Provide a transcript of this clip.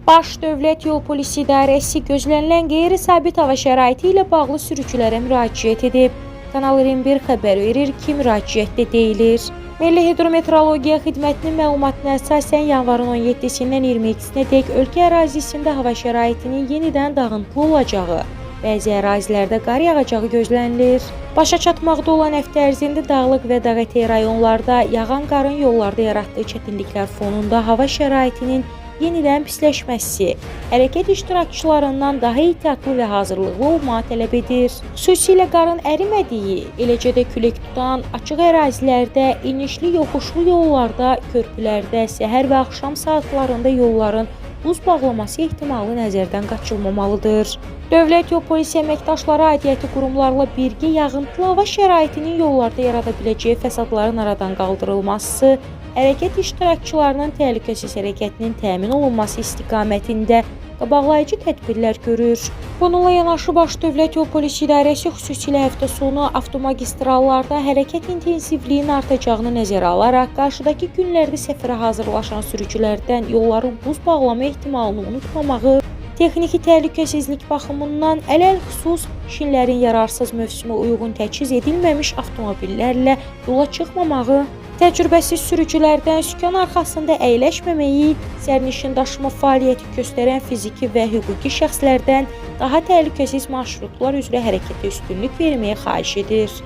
Baş Dövlət Yol Polisi İdarəsi gözlənilən qeyri-sabit hava şəraiti ilə bağlı sürücülərə müraciət edib. Kanal 21 xəbər verir ki, müraciətdə deyilir: Milli Hidrometeorologiya Xidmətinin məlumatına əsasən yanvarın 17-sindən 22-sinədək ölkə ərazisində hava şəraitinin yenidən dağıntılı olacağı, bəzi ərazilərdə qar yağacağı gözlənilir. Başa çatmaqda olan həftə ərzində dağlıq və dağətəyi rayonlarda yağan qarın yollarda yaratdığı çətinliklər fonunda hava şəraitinin yenidən pisləşməsi hərəkət iştirakçılarından daha ehtiyatlı və hazırlıqlı olmağı tələb edir. Xüsusilə qarın ərimədiyi, eləcə də külək tutan açıq ərazilərdə, enişli yoxuşlu yollarda, körpülərdə səhər və axşam saatlarında yolların buz bağlaması ehtimalı nəzərdən qaçılmamalıdır. Dövlət Yol Polisi əməkdaşları aidiyyəti qurumlarla birgə yağıntılı hava şəraitinin yollarda yarada biləcəyi fəsadların aradan qaldırılması, hərəkət iştirakçılarının təhlükəsiz hərəkətinin təmin olunması istiqamətində qabaqlayıcı tədbirlər görür. Bununla yanaşı Baş Dövlət Yol Polisi İdarəsi xüsusilə həftə sonu avtomagistrallarda hərəkət intensivliyinin artacağını nəzərə alaraq qarşıdakı günlərdə səfərə hazırlaşan sürücülərdən yolların buz bağlama ehtimalını unutmamağı, texniki təhlükəsizlik baxımından ələl-xüsus şinlərin yararsız mövsümə uyğun təchiz edilməmiş avtomobillərlə yola çıxmamağı, təcrübəsiz sürücülərdən sükan arxasında əyləşməməyi, sərnişin daşıma fəaliyyəti göstərən fiziki və hüquqi şəxslərdən daha təhlükəsiz marşrutlar üzrə hərəkətə üstünlük verməyi xahiş edir.